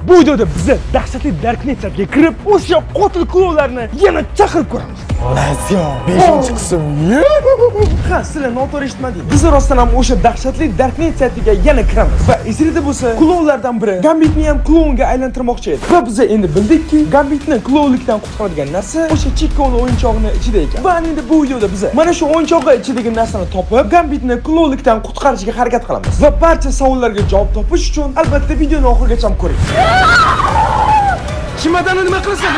Bu videoda biza dahshatli Darknet saytiga kirib, o'sha qotil klounlarni yana chaqirib ko'ramiz. Let's go. 5-qism. Ha, sizlar noto'g'ri eshitmadingiz. Biz rostdan ham o'sha dahshatli Darknet saytiga yana kiramiz. Va esingizda bo'lsa, klounlardan biri Gambitni ham klounga aylantirmoqchi edi. Va biz endi bildikki, Gambitni klounlikdan qutqaradigan narsa o'sha Chikkoni o'yinchog'ini ichida ekan. Va endi bu videoda biz mana shu o'yinchog'i ichidagi narsani topib, Gambitni klounlikdan qutqarishga harakat qilamiz. Va barcha savollarga javob topish uchun albatta videoni oxirigacha ko'ring. Chemadani nima qilasan?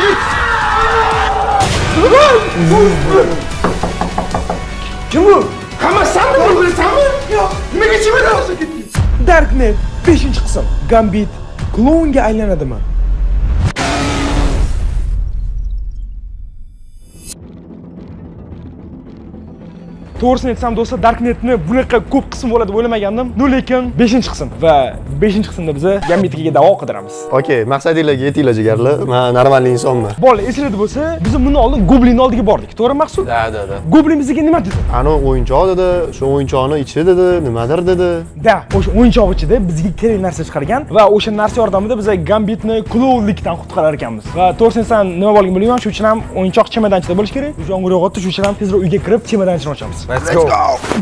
Kim bu? Hamma sanmi bu bilasanmi? Yo'q. Nimaga chemadan olsa ketding? Darknet 5-qism. Gambit klounga aylanadimi? To'g'risini aytsam do'stlar, Darknetni bunaqa ko'p qism bo'ladi deb o'ylamagandim. No, lekin 5-qism va 5-qismda biz Gambitga davo qidiramiz. Okey, maqsadinglarga yetinglar jigarlar. Men normal insonman. Bola esingizda bo'lsa, biz bundan oldin Goblinni oldiga bordik. To'g'rimi, Maqsud? Да, да, да. Goblin bizga nima dedi? Ani o'yinchoq dedi, shu o'yinchoqni ichi dedi, nimadir dedi. Da, o'sha o'yinchoq ichida bizga kerak narsa chiqargan va o'sha narsa yordamida biz Gambitni klounlikdan qutqarar ekanmiz. Va to'g'risini aytsam, nima bo'lganini bilmayman, shuning uchun ham o'yinchoq chemadan ichida bo'lishi kerak. Yomg'ir yog'yapti, shuning uchun ham tezroq uyga kirib chemadan ichini ochamiz. Let's go.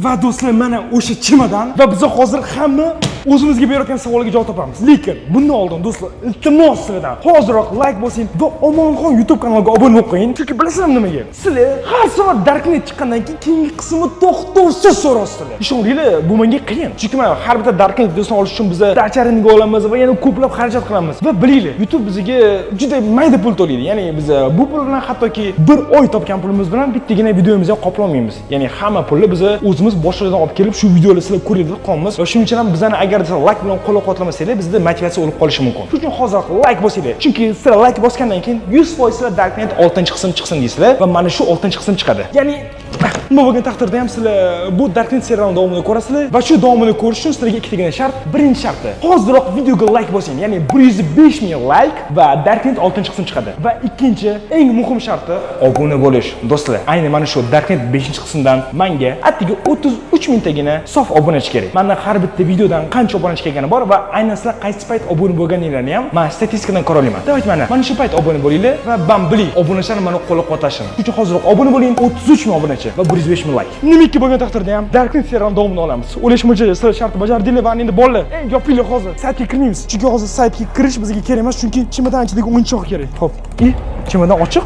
Va do'stlar, mana o'sha chemadan va biz hozir hamma o'zimizga berayotgan savolga javob topamiz. Lekin bundan oldin do'stlar, iltimos sizlardan hoziroq like bosing va Omonxon YouTube kanaliga obuna bo'lib qo'ying. Chunki bilasizlarmi nimaga? Sizlar har safar Darknet chiqqandan keyin keyingi qismini to'xtovsiz so'rasizlar. Ishoninglar, bu menga qiyin. Chunki mana har bitta Darknet videosini olish uchun biz dacharinga olamiz va yana ko'plab xarajat qilamiz. Va bilinglar, YouTube bizga juda mayda pul to'laydi. Ya'ni biz bu pul bilan hattoki bir oy topgan pulimiz bilan bittagina videomizni ham qoplolmaymiz. Ya'ni hamma pulni biz o'zimiz boshqa joydan olib kelib shu videolarni sizlar ko'ringlar deb qolamiz. Va shuning uchun ham bizani agar sizlar like bilan qo'llab-quvvatlamasanglar, bizda motivatsiya o'lib qolishi mumkin. Shuning uchun hozir like bosinglar. Chunki sizlar like bosgandan keyin 100% sizlar Darknet 6-qism chiqsin deysizlar va mana shu 6-qism chiqadi. Ya'ni nima bo'lgan taqdirda ham sizlar bu Darknet serialini davomini ko'rasizlar va shu davomini ko'rish uchun sizlarga ikkitagina shart. Birinchi sharti: hoziroq videoga like bosing, ya'ni 105 ming like va Darknet 6-qism chiqadi. Va ikkinchi eng muhim sharti obuna bo'lish. Do'stlar, ayni mana shu Darknet 5-qismdan menga atigi 33 mingtagina sof obunachi kerak. Menda har bitta videodan qancha obunachi kelgani bor va aynan sizlar qaysi payt obuna bo'lganinglarni ham men statistikadan ko'ra olaman. Давайте mana shu payt obuna bo'linglar va bam biling, obunachilar meni qo'llab-quvvatlashini. Shuning uchun hoziroq obuna bo'ling, 33 ming obunachi va 105 ming like. Nimiki bo'lgan taqdirda ham Darknet serialini davomini olamiz. O'ylashim bo'yicha sizlar shartni bajardinglar va endi bolalar, ey yopinglar hozir. Saytga kirmaymiz. Chunki hozir saytga kirish bizga kerak emas, chunki chemadan ichidagi o'yinchoq kerak. Xo'p, chemadan ochiq.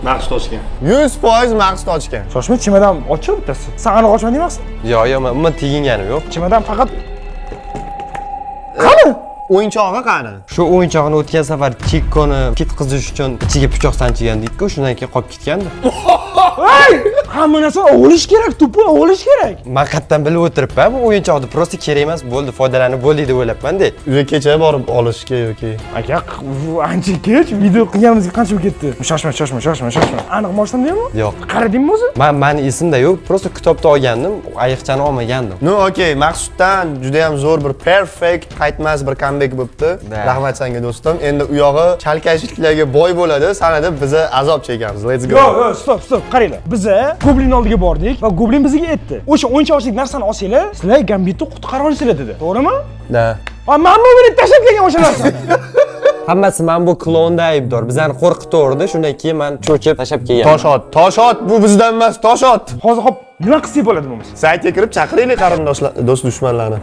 Maqsud ochgan. 100% maqsud ochgan. Shoshma, chemadan ochiq bittasi. Sen aniq ochmadingmi Maqsud? Yo'q, yo'q, men umuman teginganim yo'q. Chemadan faqat qani? O'yinchog'i qani? Shu o'yinchoqni o'tgan safar Chikkoni ketqizish uchun ichiga pichoq sanchigandik-ku, shundan keyin qolib ketgandi. Ey! Hamma narsani olish kerak, tupu olish kerak. Men qayerdan bilib o'tiribman, bu o'yinchoqni просто kerak emas, bo'ldi, foydalanib bo'ldik deb o'ylabman-da. Uyga kecha borib olishga yoki Aka, ancha kech video qilganimizga qancha bo'lib ketdi? Shoshma, shoshma, shoshma, shoshma. Aniq mashinam deymi? Yo'q. Qaradingmi o'zi? Men mani esimda yo'q, просто kitobda olgandim, ayiqchani olmagandim. Ну, okey, Maqsuddan juda ham zo'r bir perfect qaytmas bir comeback bo'libdi. Da. Rahmat senga do'stim. Endi u yog'i chalkashliklarga boy bo'ladi. Sanada biza azob chekamiz. Let's go. Yo'q, yo'q, stop, stop. Qaranglar. Biza Goblin oldiga bordik va Goblin bizga aytdi. O'sha o'yinchoqlik narsani olsanglar, sizlar Gambitni qutqara olasizlar dedi. To'g'rimi? Da. Va mana bu bilan tashlab kelgan o'sha narsani. Hammasi mana bu klonda aybdor. Bizani qo'rqitaverdi, shundan keyin men cho'chib tashlab kelganman. Tosh ot, tosh ot, bu bizdan emas, tosh ot. Hozir hop, nima qilsak bo'ladi bo'lmasa? Saytga kirib chaqiraylik qarindoshlar, do'st dushmanlarni.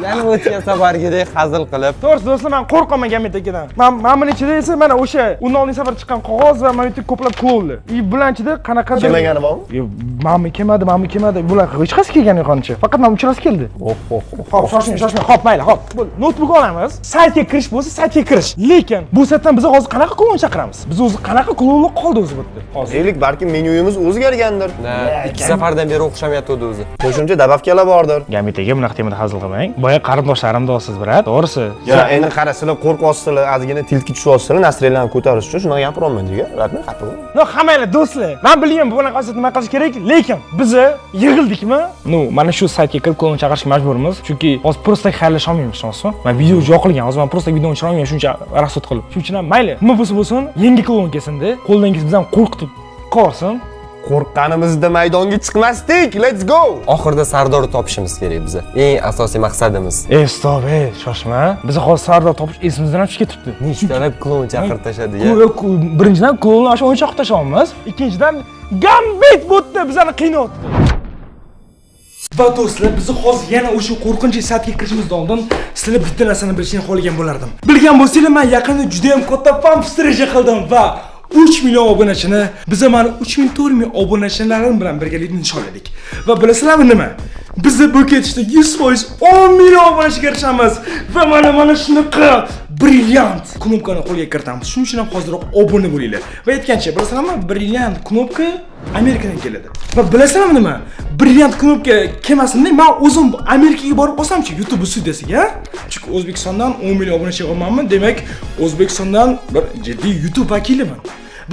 Yana o'tgan safargidek hazil qilib. To'g'risi do'stlar, men qo'rqaman Gambit akadan. Men buni ichida esa mana o'sha undan oldingi safar chiqqan qog'oz va mana bu yerda ko'plab klonlar. И bular ichida qanaqadir Kelmagani bormi? Yo'q, mana kelmadi, mana kelmadi. Bular hech qaysi kelgani yo'q ancha. Faqat mana uchalasi keldi. Oh, oh, oh. Hop, shoshmang, shoshmang. Hop, mayli, hop. Bo'ldi. Notebook olamiz. Saytga kirish bo'lsa, saytga kirish. Lekin bu saytdan biz hozir qanaqa klon chaqiramiz? Biz o'zi qanaqa klonlar qoldi o'zi bu yerda? Hozir. Deylik, balki menyuyimiz o'zgargandir. Da, ikki safardan beri o'xshamayotdi o'zi. Qo'shimcha добавка lar bordir. Gambit aka, bunaqa temada hazil qilmang. Boya qarindoshlarim deyapsiz, брат. To'g'risi. Ya, endi qara, sizlar qo'rqyapsizlar, ozgina tiltga tushyapsizlar, настроение larni ko'tarish uchun shunaqa gapiryapman jigar. Rahmat, xafa bo'lma. No, hammanglar do'stlar. Men bilgan bunaqa vaziyatda nima qilish kerak, lekin biza yig'ildikmi? Ну, mana shu saytga kirib klon chaqirishga majburmiz. Chunki hozir просто xayrlasha olmaymiz, tushunasizmi? Men video yoqilgan, hozir men просто videoni o'chira olmayman shuncha расход qilib. Shuning uchun ham mayli, nima bo'lsa bo'lsin, yangi klon kelsin-da. Qo'ldan kelsa biz ham qo'rqitib qolsin. Qo'rqqanimizda maydonga chiqmasdik. Let's go. Oxirida Sardorni topishimiz kerak biza. Eng asosiy maqsadimiz. Ey, стоп, ey, shoshma. Biz hozir Sardor topish esimizdan ham tushib ketibdi. Nechtalab klon chaqirib tashladi ya. Birinchidan klonni o'sha o'yinchoq qilib tashlayapmiz. Ikkinchidan Gambit bu yerda bizani qiynayapti. Va do'stlar, biz hozir yana o'sha qo'rqinchli saytga kirishimizdan oldin sizlar bitta narsani bilishni xohlagan bo'lardim. Bilgan bo'lsanglar, men yaqinda juda ham katta fan встреча qildim va 3 million obunachini biz mana 3000 4000 obunachilarim bilan birgalikda nishonladik. Va bilasizlarmi nima? Biz bu ketishda 100% 10 million obunachiga erishamiz va mana shunaqa brilliant knopkani qo'lga kiritamiz. Shuning uchun ham hoziroq obuna bo'linglar. Va aytgancha, bilasizlarmi, brilliant knopka Amerikadan keladi. Va bilasizlarmi nima? Brilliant knopka kelmasin, men o'zim Amerikaga borib qolsamchi YouTube studiyasiga, chunki O'zbekistondan 10 million obunachi olmanmi, demak, O'zbekistondan bir jiddiy YouTube vakiliman.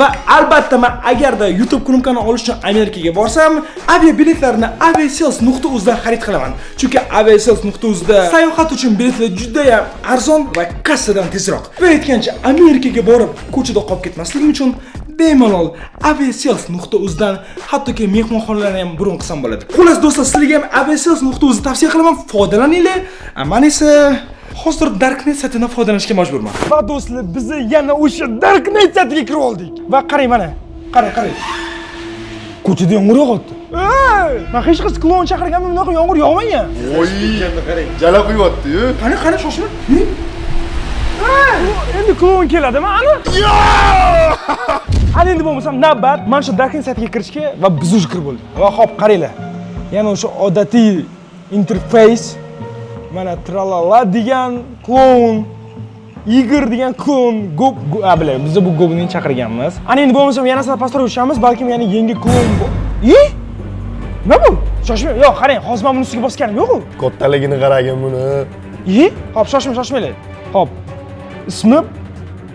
Va albatta men agarda YouTube knopkani olish uchun Amerikaga borsam, aviabiletlarni aviasales.uz dan xarid qilaman. Chunki aviasales.uz da sayohat uchun biletlar juda ham arzon va kassadan tezroq. Va aytgancha, Amerikaga borib ko'chada qolib ketmasligim uchun bemalol aviasales.uz dan hattoki mehmonxonalarni ham bron qilsam bo'ladi. Xullas do'stlar, sizlarga ham aviasales.uz ni tavsiya qilaman, foydalaninglar. Man esa hozir Darknet saytidan foydalanishga majburman. Va do'stlar, biz yana o'sha Darknet saytiga kirib oldik. Va qarang mana, qarang, qarang. Ko'chada yomg'ir yog'yapti. Ey, men hech qaysi klon chaqirganman, bunaqa yomg'ir yog'magan. Voy, qarang, jala quyapti-yu. Qani, qani, shoshma. Ne? Ey, endi klon keladimi? Ana. Ana endi bo'lmasam navbat mana shu Darknet saytiga kirishga va biz уже kirib bo'ldik. Va hop, qaranglar. Yana o'sha odatiy interfeys. Mana tralala degan klon, Igor degan klon, Gob, a bilan biz bu Gobni chaqirganmiz. Ana endi bo'lmasam yana sal pastroq tushamiz, balkim yana yangi klon. I? Nima bu? Shoshmang. Yo'q, qarang, hozir men buni ustiga bosganim yo'q-ku. Kattaligini qaragin buni. I? Hop, shoshmang, shoshmanglar. Hop. Ismi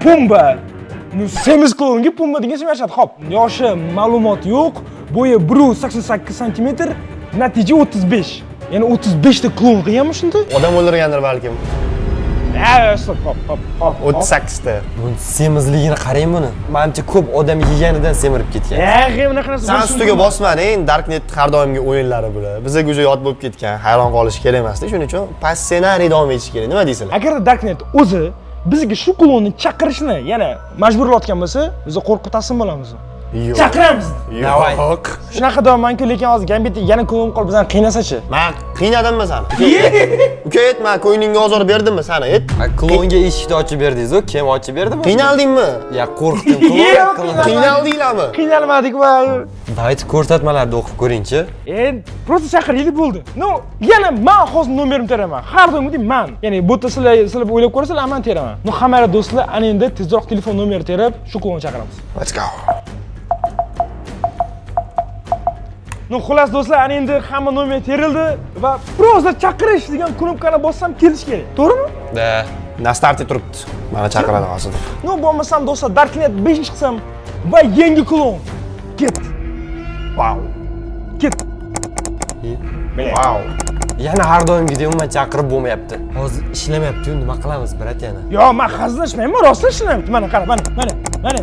Pumba. Semiz klonga Pumba degan ism yarashadi. Hop, yoshi ma'lumot yo'q, bo'yi 188 sm, natija 35. Ya'ni 35 ta klon qilganmi shunda? Odam o'ldirgandir balkim. Ha, стоп, hop, hop, hop. 38 ta. Buni semizligini qarang buni. Manimcha ko'p odam yeganidan semirib ketgan. Ya, bunaqa narsa San bo'lishi ustiga mumkin. bosma, endi Darknet har doimgi o'yinlari bular. Bizga уже yod bo'lib ketgan, hayron qolish kerak emasda. Shuning uchun по ssenariy davom etish kerak. Nima deysizlar? Agarda Darknet o'zi bizga shu klonni chaqirishni yana majburlayotgan bo'lsa, biz qo'rqib taslim bo'lamiz. Yo'q. Chaqiramiz. Yo'q. Shunaqa deyapman-ku, lekin hozir Gambit yana klon qolib bizani qiynasachi. Men qiynadimmi seni? Uka, ayt, men ko'nglingga ozor berdimmi seni? Ayt. A, klonga eshikni ochib berdingiz-ku, kim ochib berdi? Qiynaldingmi? Ya qo'rqdim. Yo'q, Klon. Qiynaldinglarmi? Qiynalmadik va Давайте ko'rsatmalarni o'qib ko'ringchi. Endi просто chaqiraylik bo'ldi. Ну, yana men hozir nomerimni teraman. Har doimgidek man. Ya'ni bu yerda sizlar o'ylab ko'rasizlar, man teraman. Ну, hammanglar do'stlar, ana endi tezroq telefon nomeri terib, shu klonni chaqiramiz. Let's go. Ну, xullas do'stlar, ana endi hamma nomer terildi va просто chaqirish degan knopkani bossam kelish kerak. To'g'rimi? Да. На старте turibdi. Mana chaqiradi hozir. Ну, bo'lmasam do'stlar, Darknet 5 qism va yangi klon. Ketdi. Vau. Ketdi. Vau. Yana har doimgidek umuman chaqirib bo'lmayapti. Hozir ishlamayapti-yu, nima qilamiz, брат yana? Yo, men hazillashmayman, rostdan ishlamayapti. Mana qara, mana, mana, mana.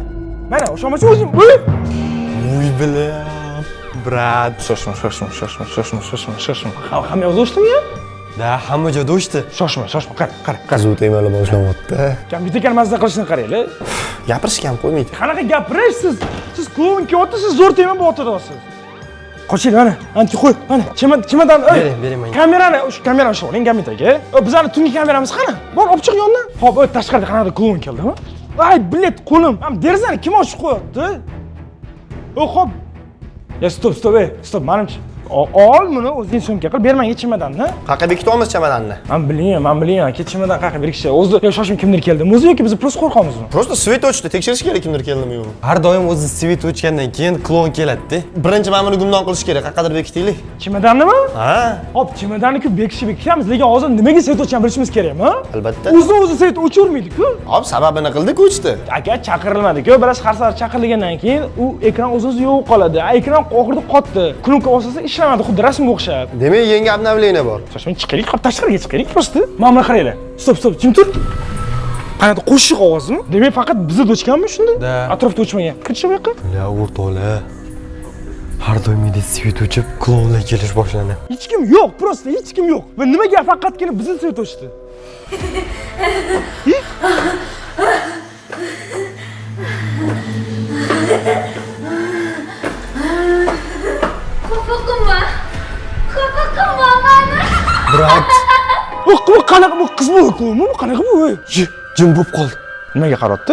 Mana, o'sha o'zim. Uy! Uy, бля. Брат. Shoshma, shoshma, shoshma, shoshma, shoshma, shoshma. Hamma yoqda o'chdimi ya? Да, hamma joyda o'chdi. Shoshma, shoshma, qara, qara, qara. Qiziq temalar boshlanyapti. Kompyuter mazza qilishini qaranglar. Gapirishga ham qo'ymaydi. Qanaqa gapirish siz? Siz klon kelyapti, siz zo'r tema bo'lyapsiz. Qochaylik mana, ancha qo'y, mana, chemodan, ey. Bering, bering menga. Kamerani, o'sha kamerani shu oling Gambit aka. Bizani tungi kameramiz qani? Bor, olib chiq yondan. Hop, tashqarida qanaqadir klon keldimi? Ay, блять, qo'lim. Ham derazani kim ochib qo'yapti? Hop. Ya, стоп, стоп, ey, стоп, manimcha. Ol buni o'zing sumka qil, ber menga chemodanni. Qayerga bekitamiz chemodanni? Man bilaman, man bilaman, aka, chemodan qayerga berishni. O'zi yo shoshim kimdir keldimi o'zi yoki biz просто qo'rqamizmi? Просто свет o'chdi, tekshirish kerak kimdir keldimi yo'qmi. Har doim o'zi свет o'chgandan keyin klon keladi-da. Birinchi mana buni gumdon qilish kerak, qayerqadir bekitaylik. Chemodannimi? Ha, Hop, chemodanni-ku bekishib bekitamiz, lekin hozir nimaga свет o'chganini bilishimiz kerakmi? Albatta. O'zi o'zi свет o'chirmaydi-ku. Hop, sababini qildik, o'chdi. Aka, chaqirilmadi-ku. Bilasiz, har safar chaqirilgandan keyin u ekran o'zi o'zi yo'q qoladi. A, ekran oxirida qotdi. Knopka bosasa ishlamadi, xuddi rasmga o'xshab. Demak, yangi обновление bor. Shoshmang, chiqaylik, hop, tashqariga chiqaylik просто. Mana buni qaranglar. Стоп, стоп, jim tur. Qanaqa qo'shiq ovozimi? Demak, faqat bizda o'chganmi shunda? Да. Atrofda o'chmagan. Kirchi bu yoqqa. La, o'rtoqlar. Har doimgidek свет o'chib, klounlar kelish boshlandi. Hech kim yo'q, просто hech kim yo'q. Va nimaga faqatgina bizni свет o'chdi? Hi? Xafa qilma. Xafa qilma mani. Брат, Bu qanaqa, bu qiz bu klounmi? Bu qanaqa bu? Ey? Jim bo'lib qoldi. Nimaga qaratdi?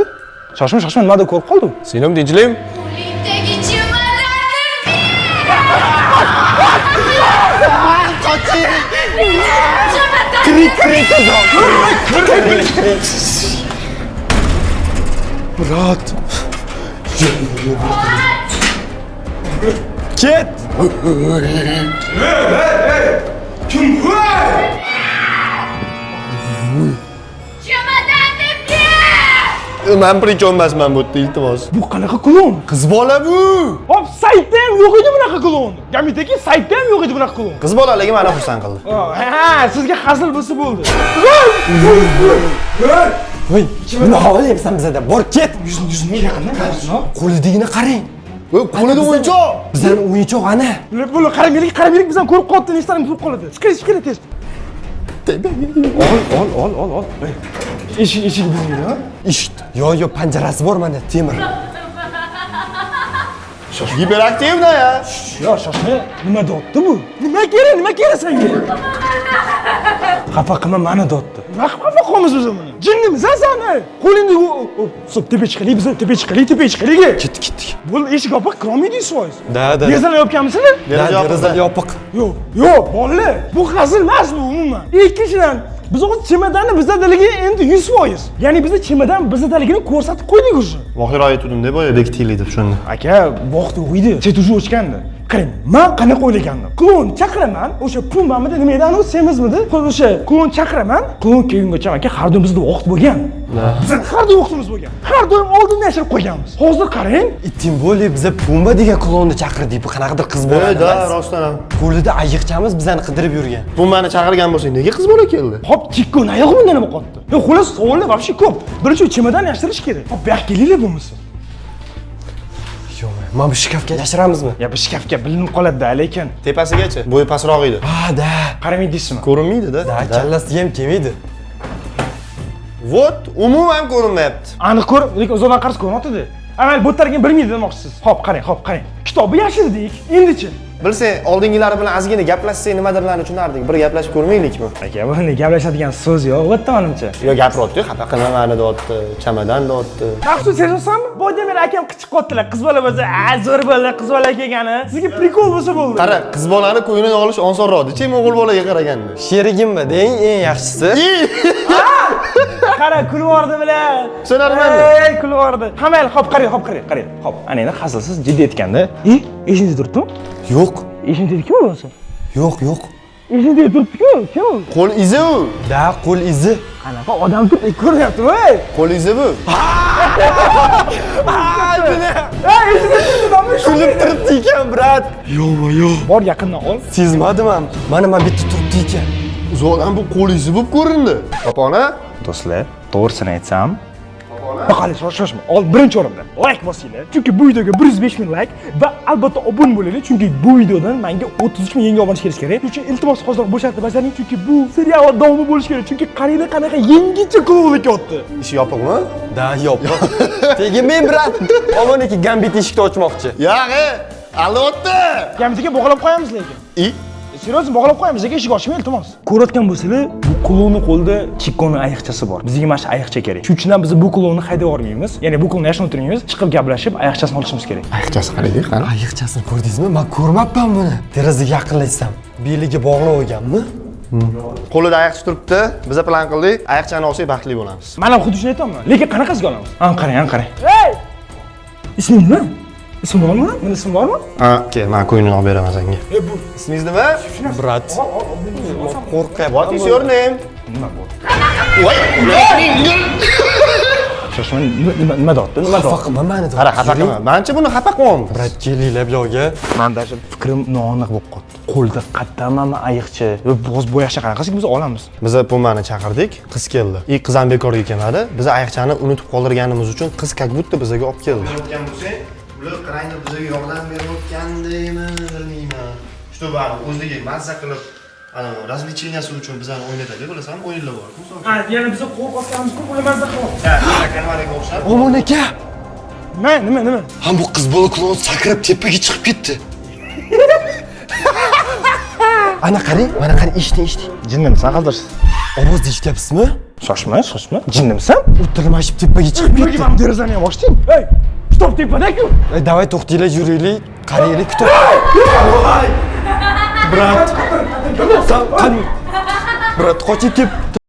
Shoshma, shoshma, nimadir ko'rib qoldi u. Singlim, tinchlikmi? Qo'lingdagi chemodanni ber. Брат. Ket. Kim bu? Chemodanni ber. Man причём emasman bu yerda, iltimos. Bu qanaqa kloun? Qiz bola bu. Hop, saytda ham yo'q edi bunaqa kloun. Gamitdagi saytda ham yo'q edi bunaqa kloun. Qiz bolaligi meni xursand qildi. Ha, sizga hazil bo'lsa bo'ldi. Voy, nima xohlayapsan bizada? Bor ket. Yuzini, yuzini yaqindan qarasini. Qo'lidagini qarang. Voy, qo'lida o'yinchoq. Bizani o'yinchoq ana. Bular qaramaylik, qaramaylik, bizani ko'rib qoldi, nechtarini turib qoladi. Chiqing, chiqing tez. Ol, ol, ol, ol, ol. Eshik, eshik buzildi, ha? Eshik. Yo, yo, panjarasi bor mana, temir. Гиперактивная. Yo, shoshma, nima deyapti bu? Nima kerak, nima kerak senga? Xafa qilma mani deyapti. Nima qilib xafa qilamiz biz buni? Jinnimiz a san? Qo'lingni stop, tepaga chiqaylik, biz tepaga chiqaylik, tepaga chiqaylik. Ketdik, ketdik. Bo'ldi, eshik yopiq, kirolmaydi 100%. Да, да. Derazalar yopganmisizlar? Да, derazalar yopiq. Yo'q, yo'q, bolalar, bu hazil emas bu umuman. Ikkinchidan, biz o'zi chemodanni bizdaligi endi 100%. Ya'ni bizni chemodan bizdaligini ko'rsatib qo'ydik уже. Voqea aytdim deb boya bekitaylik deb shuni. Aka, vaqt yo'q edi. Свет уже o'chgandi. Qarang, man qanaqa o'ylagandim. Kloun chaqiraman, o'sha Pumbamidi, nima edi, anavi semizmidi? O'sha kloun chaqiraman. Kloun kelgungacha aka har doim bizda vaqt bo'lgan. Bizning har doim vaqtimiz bo'lgan. Har doim oldindan yashirib qo'yganmiz. Hozir qarang, Тем более biza Pumba degan klounni chaqirdik. Bu qanaqadir qiz bola Да, emas. Rostdan ham. Qo'lida ayiqchamiz bizani qidirib yurgan. Bu meni chaqirgan bo'lsang, nega qiz bola keldi? Hop, Chikko yo'q bundan nima qotdi? Yo'q, xullas savollar вообще ko'p. Birinchi chemodan yashirish kerak. Hop, bu yoqqa kelinglar bo'lmasa. Yo'q, mana bu shkafga yashiramizmi? Ya bu shkafga bilinib qoladi-da, lekin Tepasigacha. Bo'yi pastroq edi. Ha, да. qaramaydi deysizmi? Ko'rinmaydi-da. Да, kallasiga ham kelmaydi. Вот, umuman ko'rinmayapti. Aniq ko'r, lekin uzoqdan qarasa ko'rinyapti-da. Amal bu tarafga bilmaydi demoqchisiz. Hop, qarang, hop, qarang. Kitobni yashirdik. Endichi? Bilsang, oldingilari bilan ozgina gaplashsak nimadirlarni tushunardik. Bir gaplashib ko'rmaylikmi? Aka, buni gaplashadigan so'z yo'q, bu yerda manimcha. Yo, gapiryapti, xafa qilma mani deyapti, chamadan deyapti. Maxsus sezasanmi? Boyda meni akam qichiq qotdilar. Qiz bola bo'lsa, a, zo'r bo'ldi, qiz bola kelgani. Sizga прикол bo'lsa bo'ldi. Qara, qiz bolani ko'nglini olish osonroq, chem o'g'il bolaga qaraganda. Sherigimmi deng eng yaxshisi. Qara, kulib yubordi bilan. Tushunarmanmi? Ey, kulib yubordi. Ha, mayli, hop, qarang, hop, qarang, qarang. Hop, ana endi hazilsiz jiddiy aytganda, e, eshigingda turibdimi? Yo'q, Eshigingda kim bo'lsa? yo'q, yo'q. Eshigingda turibdi-ku, kim u? Qo'l izi u. Да, qo'l izi. Qanaqa odam turibdi, ko'rinyaptimi, ey? Qo'l izi bu. Ey, eshigingda turibdi, Kulib turibdi ekan, брат. Bor, yaqindan ol. Sezmadim ham. Mana mana bitta turibdi ekan. Uzoqdan bu qo'l izi bo'lib ko'rindi. Popona? Do'stlar, to'g'risini aytsam, Boqali, shoshma. Ol, birinchi o'rinda layk bosinglar. Chunki bu videoga 105 ming layk va albatta obuna bo'linglar, chunki bu videodan menga 33 ming yangi obunachi kelishi kerak. Shuning uchun iltimos hozir bu shartni bajaring, chunki bu serial davomi bo'lishi kerak. Chunki qaranglar qanaqa yangicha kloun kelyapti. Ishi yopiqmi? Да, yopiq. Teginmang, брат. Omon aka Gambit eshikni ochmoqchi. Yo'q, aldayapti. Gambitga bog'lab qo'yamiz lekin. I Серьезно, bog'lab qo'yamiz, lekin eshik ochmang, iltimos. Ko'rayotgan bo'lsanglar, bu klonni qo'lida Chikkoni ayiqchasi bor. Bizga mana shu ayiqcha kerak. Shuning uchun ham biz bu klonni haydab yubormaymiz. Ya'ni bu klonni yashin o'tirmaymiz, chiqib gaplashib, ayiqchasini olishimiz kerak. Ayiqchasi qarang, qani. Ayiqchasini ko'rdingizmi? Men ko'rmabman buni. Derazaga yaqinlashsam, beliga bog'lab olganmi? Qo'lida ayiqcha turibdi. Biza plan qildik. Ayiqchani olsak baxtli bo'lamiz. Man ham xuddi shuni aytyapman. Lekin qanaqasiga olamiz? An qarang, an qarang. Ey! Isming nima? Ism bormi? Buni ismi bormi? Ha, kel, men ko'nglini olib beraman senga. E bu Ismingiz nima? Брат. Qo'rqyapman. What is your name? Nima bu? Voy! Shoshma, nima nima nima deyapti? Nima Xafa deyapti? qilma mani. Qara, xafa qilma. Manimcha buni xafa qilyapmiz. Брат, kelinglar bu yoqga. Man даже fikrim noaniq bo'lib qoldi. Qo'lda qaddamami ayiqcha? Va bu ayiqcha qanaqasiga biz olamiz? Biz Pumani chaqirdik, qiz keldi. И qiz ham bekorga kelmadi. Biz ayiqchani unutib qoldirganimiz uchun qiz как будто bizaga olib keldi. O'tgan bo'lsang, Ular qaranglar, bizga yordam berayotgandimi, bilmayman. Чтобы ani o'ziga mazza qilib, ana развлечения si uchun bizani o'ynatadi, bilasanmi, o'yinlar bor. Misol Ha, yana biz qo'rqyapmiz, ular mazza qilyapti. uchun, kalmarga o'xshab. Omon aka! Nima, nima, nima? Ha, bu qiz bola klon sakrab tepaga chiqib ketdi. Ana qarang, mana qarang, eshiting, eshiting. Jinnimisan, hozir? Ovozni eshityapsizmi? Shoshma, shoshma. Jinnimisan? U tirmashib tepaga chiqib Nimaga ketdi. mana derazani ham ochding? Ey, kitob tepada-ku. Ey, давай to'xtanglar, yuraylik, qaraylik kitob. Брат, san qani? Брат, qochib ketdi.